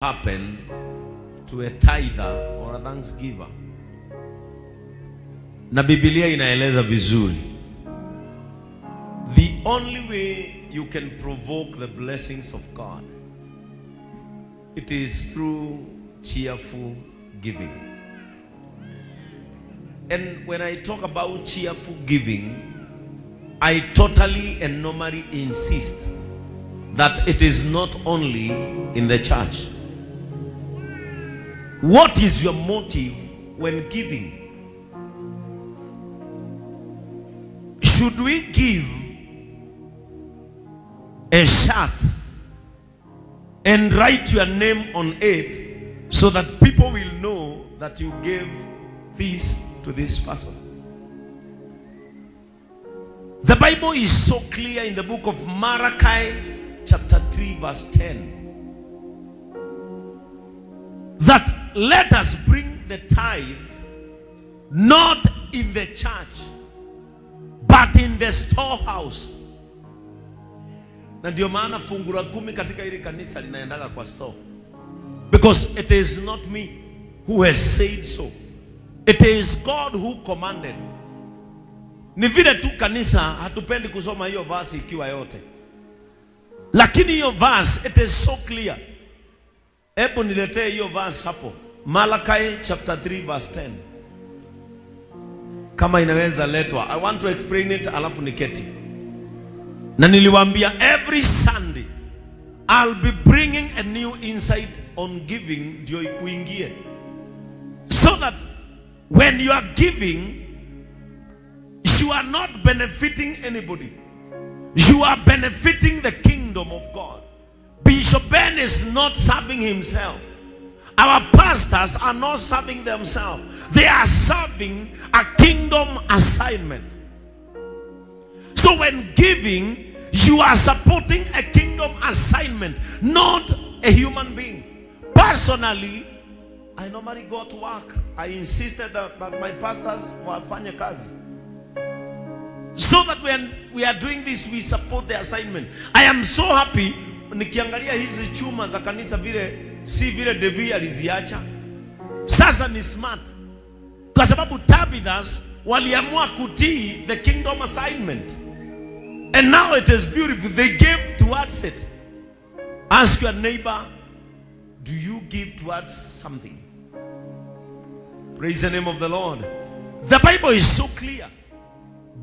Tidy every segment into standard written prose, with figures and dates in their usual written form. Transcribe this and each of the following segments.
Happen to a tither or a thanksgiver. Na Biblia inaeleza vizuri. The only way you can provoke the blessings of God, it is through cheerful giving. And when I talk about cheerful giving, I totally and normally insist that it is not only in the church. What is your motive when giving? Should we give a shirt and write your name on it so that people will know that you gave this to this person? The Bible is so clear in the book of Malachi chapter 3 verse 10 that let us bring the tithes not in the church but in the storehouse. Na ndio maana fungu la 10 katika hili kanisa linaendaga kwa store. Because it is not me who has said so. It is God who commanded. Ni vile tu kanisa hatupendi kusoma hiyo verse ikiwa yote. Lakini hiyo verse, it is so clear. Hebu niletee hiyo verse hapo. Malachi chapter 3 verse 10. Kama inaweza letwa. I want to explain it alafu niketi. Na niliwaambia every Sunday I'll be bringing a new insight on giving ndio ikuingie. So that when you are giving, you are not benefiting anybody. You are benefiting the kingdom of God. Bishop Ben is not serving himself. Our pastors are not serving themselves. They are serving a kingdom assignment. So when giving, you are supporting a kingdom assignment, not a human being. Personally, I normally go to work. I insisted that my pastors wafanye kazi. So that when we are doing this, we support the assignment. I am so happy. Nikiangalia hizi chuma za kanisa vile, si vile Devi aliziacha. Sasa ni smart. Kwa sababu Tabithas waliamua kutii the kingdom assignment. And now it is beautiful. They gave towards it. Ask your neighbor, do you give towards something? Praise the name of the Lord. The Bible is so clear.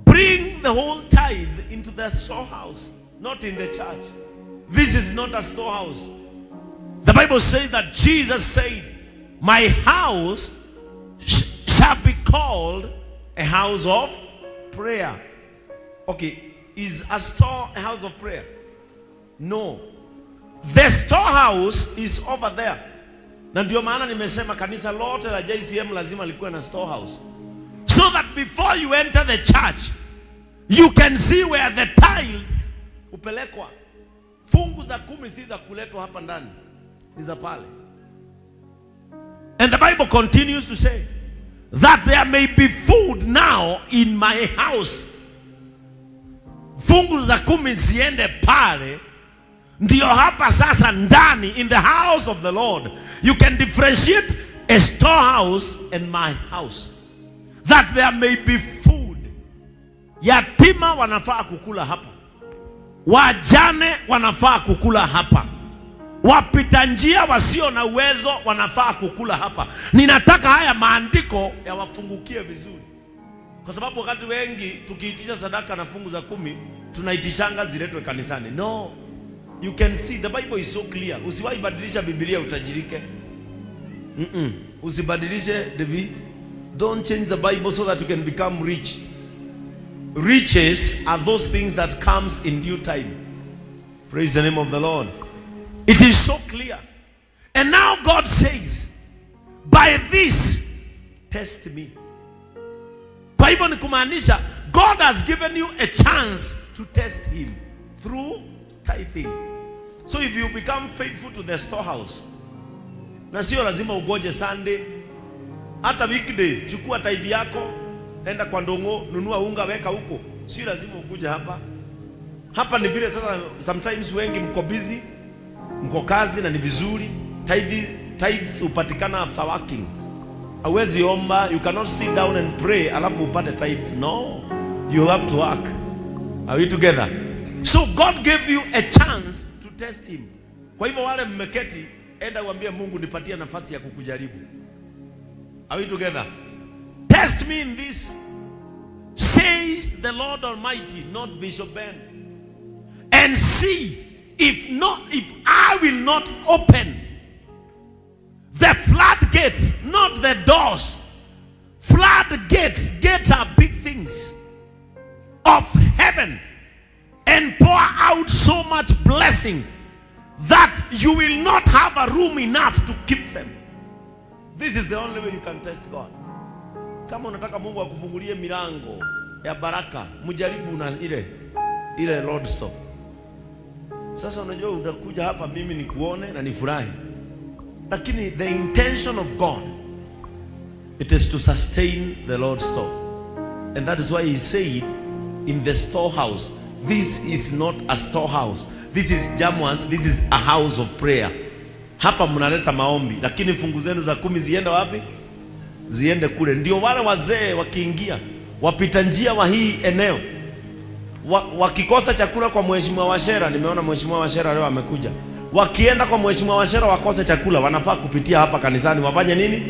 Bring the whole tithe into the storehouse, not in the church. This is not a storehouse. The Bible says that Jesus said, my house shall be called a house of prayer. Okay, is a store a house of prayer? No. The storehouse is over there. Na ndio maana nimesema kanisa lote la JCM lazima likuwe na storehouse. So that before you enter the church, you can see where the tiles upelekwa. Fungu za 10 si za kuletwa hapa ndani, ni za pale. And the Bible continues to say that there may be food now in my house. Fungu za 10 ziende pale, ndio hapa sasa ndani, in the house of the Lord. You can differentiate a storehouse and my house. That there may be food. Yatima wanafaa kukula hapa. Wajane wanafaa kukula hapa. Wapita njia wasio na uwezo wanafaa kukula hapa. Ninataka haya maandiko yawafungukie vizuri. Kwa sababu wakati wengi tukiitisha sadaka na fungu za 10, tunaitishanga ziletwe kanisani. No. You can see the Bible is so clear. Usiwahi badilisha Biblia utajirike. Usibadilishe Devi. Don't change the Bible so that you can become rich. Riches are those things that comes in due time. Praise the name of the Lord. It is so clear. And now God says, by this, test me. Kwa hivyo ni kumaanisha, God has given you a chance to test him through tithing. So if you become faithful to the storehouse, na sio lazima ugoje Sunday, hata weekday, chukua tithe yako, enda kwa ndongo, nunua unga, weka huko. Sio lazima ukuje hapa. Hapa ni vile sasa sometimes wengi mko busy, mko kazi na ni vizuri. Tithes hupatikana after working. Hauwezi omba, you cannot sit down and pray alafu upate tithes. No, you have to work. Are we together? So God gave you a chance to test him. Kwa hivyo wale mmeketi, enda uambie Mungu nipatie nafasi ya kukujaribu. Are we together? Test me in this, says the Lord Almighty, not Bishop Ben, and see if I will not open the floodgates, not the doors. Floodgates, gates are big things, of heaven, and pour out so much blessings that you will not have a room enough to keep them. This is the only way you can test God. Kama unataka Mungu akufungulie milango ya baraka, mjaribu na ile Lord stop. Sasa unajua utakuja hapa mimi nikuone na nifurahi. Lakini the intention of God, it is to sustain the Lord's store. And that is why he said in the storehouse, this is not a storehouse. This is Jamwas, this is a house of prayer. Hapa mnaleta maombi, lakini fungu zenu za 10 ziende wapi? Ziende kule. Ndio wale wazee wakiingia, wapita njia wa hii eneo, wakikosa chakula kwa Mheshimiwa Washera, nimeona Mheshimiwa Washera leo amekuja. Wakienda kwa Mheshimiwa Washera wakose chakula, wanafaa kupitia hapa kanisani, wafanye nini?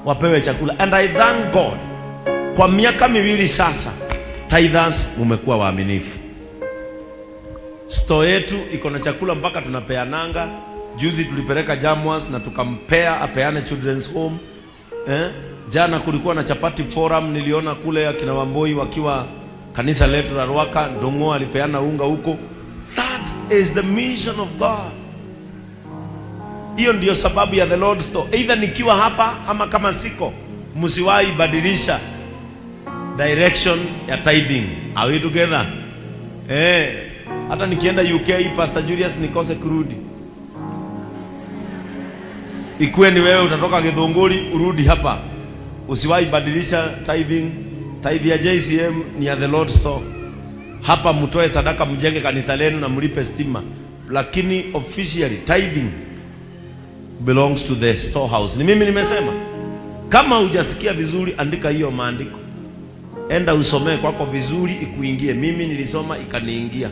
Wapewe chakula. And I thank God, kwa miaka miwili sasa, tithers mumekuwa waaminifu. Store yetu iko na chakula mpaka tunapeananga. Juzi tulipeleka Jamwas na tukampea apeane Children's Home. Jana kulikuwa na chapati forum, niliona kule akina Wamboi wakiwa kanisa letu la Ruaka, Ndongo alipeana unga huko. That is the mission of God. Hiyo ndiyo sababu ya the Lord's store. Either nikiwa hapa ama kama siko, msiwahi badilisha direction ya tithing. Are we together? Hata nikienda UK, Pastor Julius nikose kurudi. Ikuwe ni wewe utatoka Githunguri urudi hapa. Usiwahi badilisha tithing. Tithe ya JCM ni ya the Lord's store. Hapa mtoe sadaka, mjenge kanisa lenu na mlipe stima. Lakini officially tithing belongs to the storehouse. Ni mimi nimesema. Kama hujasikia vizuri, andika hiyo maandiko. Enda usomee kwako vizuri ikuingie. Mimi nilisoma ikaniingia.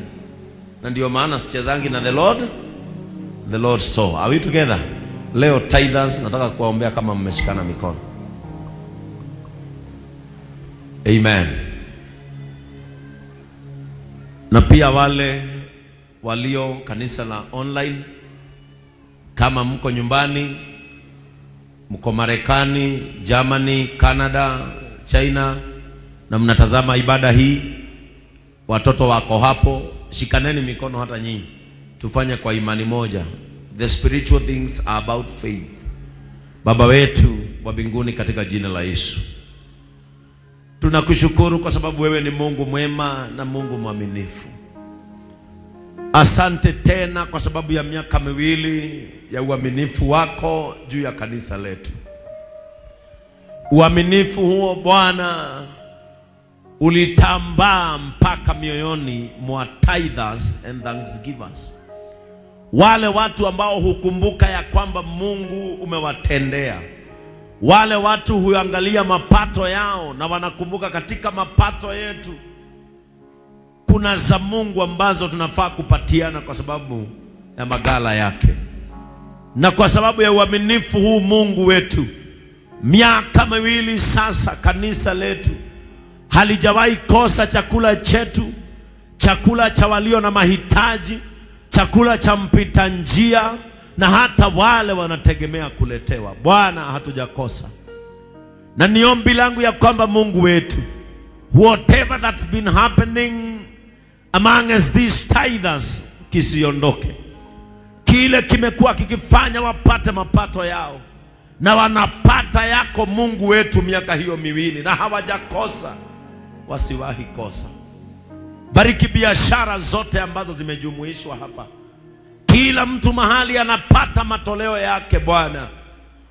Na ndio maana sichezangi na the Lord's store. Are we together? Leo tithers nataka kuwaombea kama mmeshikana mikono. Amen. Na pia wale walio kanisa la online, kama mko nyumbani, mko Marekani, Germany, Canada, China, na mnatazama ibada hii, watoto wako hapo, shikaneni mikono hata nyinyi. Tufanye kwa imani moja. The spiritual things are about faith. Baba wetu wa mbinguni, katika jina la Yesu, tunakushukuru kwa sababu wewe ni Mungu mwema na Mungu mwaminifu. Asante tena kwa sababu ya miaka miwili ya uaminifu wako juu ya kanisa letu. Uaminifu huo Bwana ulitambaa mpaka mioyoni mwa tithers and thanksgivers. Wale watu ambao hukumbuka ya kwamba Mungu umewatendea. Wale watu huangalia mapato yao na wanakumbuka katika mapato yetu kuna za Mungu ambazo tunafaa kupatiana kwa sababu ya magala yake. Na kwa sababu ya uaminifu huu Mungu wetu, miaka miwili sasa kanisa letu halijawahi kosa chakula chetu, chakula cha walio na mahitaji, chakula cha mpita njia, na hata wale wanategemea kuletewa. Bwana, hatujakosa. Na ni ombi langu ya kwamba Mungu wetu, whatever that's been happening among us these tithers, kisiondoke. Kile kimekuwa kikifanya wapate mapato yao, na wanapata yako Mungu wetu miaka hiyo miwili, na hawajakosa, wasiwahi kosa. Bariki biashara zote ambazo zimejumuishwa hapa. Kila mtu mahali anapata matoleo yake Bwana.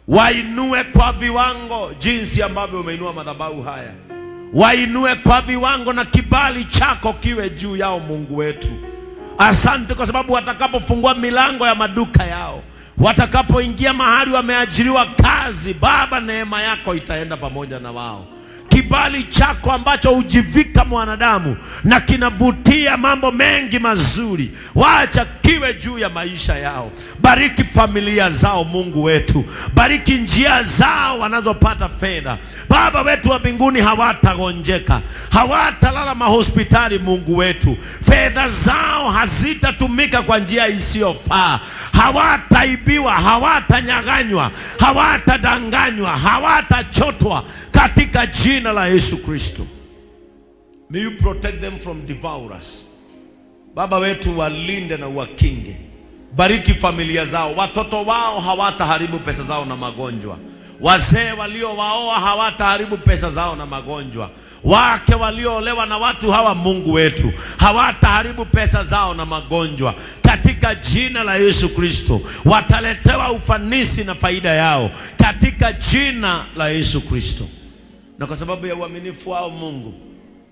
Wainue kwa viwango jinsi ambavyo umeinua madhabahu haya. Wainue kwa viwango na kibali chako kiwe juu yao Mungu wetu. Asante kwa sababu watakapofungua milango ya maduka yao, Watakapoingia mahali wameajiriwa kazi, Baba, neema yako itaenda pamoja na wao. Kibali chako ambacho hujivika mwanadamu na kinavutia mambo mengi mazuri, wacha kiwe juu ya maisha yao. Bariki familia zao, Mungu wetu. Bariki njia zao wanazopata fedha. Baba wetu wa mbinguni, hawatagonjeka, hawatalala mahospitali, Mungu wetu. Fedha zao hazitatumika kwa njia isiyofaa. Hawataibiwa, hawatanyang'anywa, hawatadanganywa, hawatachotwa, katika jina la Yesu Kristo. May you protect them from devourers. Baba wetu, walinde na uwakinge. Bariki familia zao. Watoto wao hawataharibu pesa zao na magonjwa. Wazee waliowaoa hawataharibu pesa zao na magonjwa. Wake walioolewa na watu hawa, Mungu wetu, hawataharibu pesa zao na magonjwa. Katika jina la Yesu Kristo, wataletewa ufanisi na faida yao, katika jina la Yesu Kristo. Na kwa sababu ya uaminifu wao, Mungu,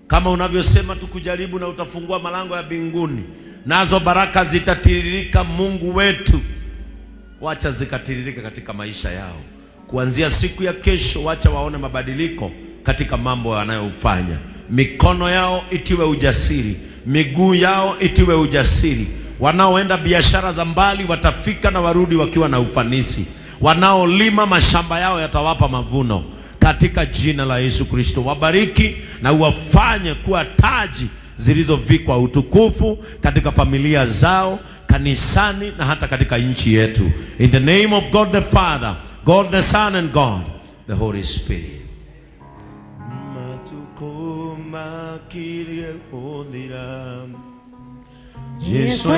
kama unavyosema tukujaribu na utafungua malango ya mbinguni, nazo baraka zitatiririka, Mungu wetu, wacha zikatiririka katika maisha yao. Kuanzia siku ya kesho, wacha waone mabadiliko katika mambo wanayofanya. Mikono yao itiwe ujasiri, miguu yao itiwe ujasiri. Wanaoenda biashara za mbali watafika na warudi wakiwa na ufanisi. Wanaolima mashamba yao yatawapa mavuno, katika jina la Yesu Kristo. Wabariki na uwafanye kuwa taji zilizovikwa utukufu katika familia zao, kanisani na hata katika nchi yetu. In the name of God the Father, God the Son and God the Holy Spirit. Yesu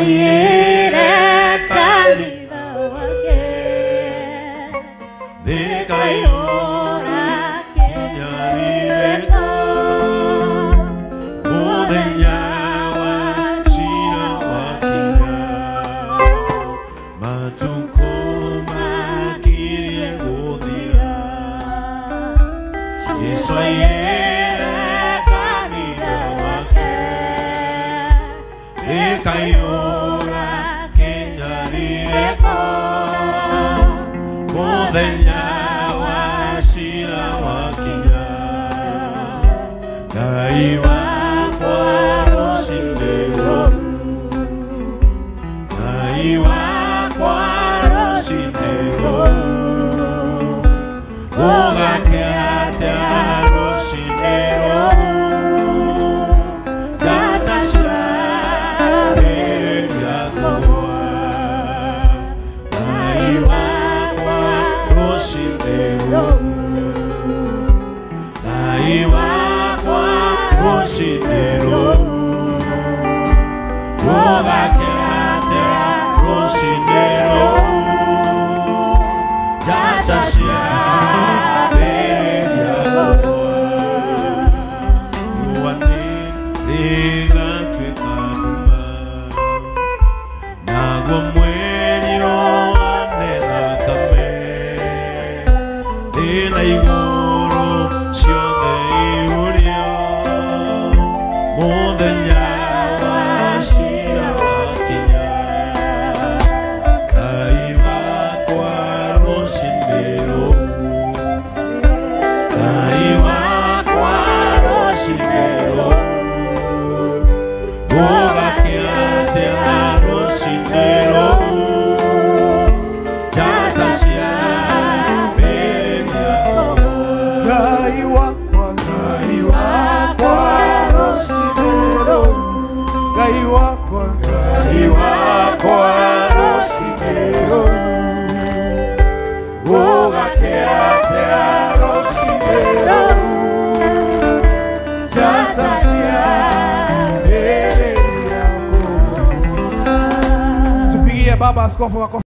Tupigie Baba Askofu makofi.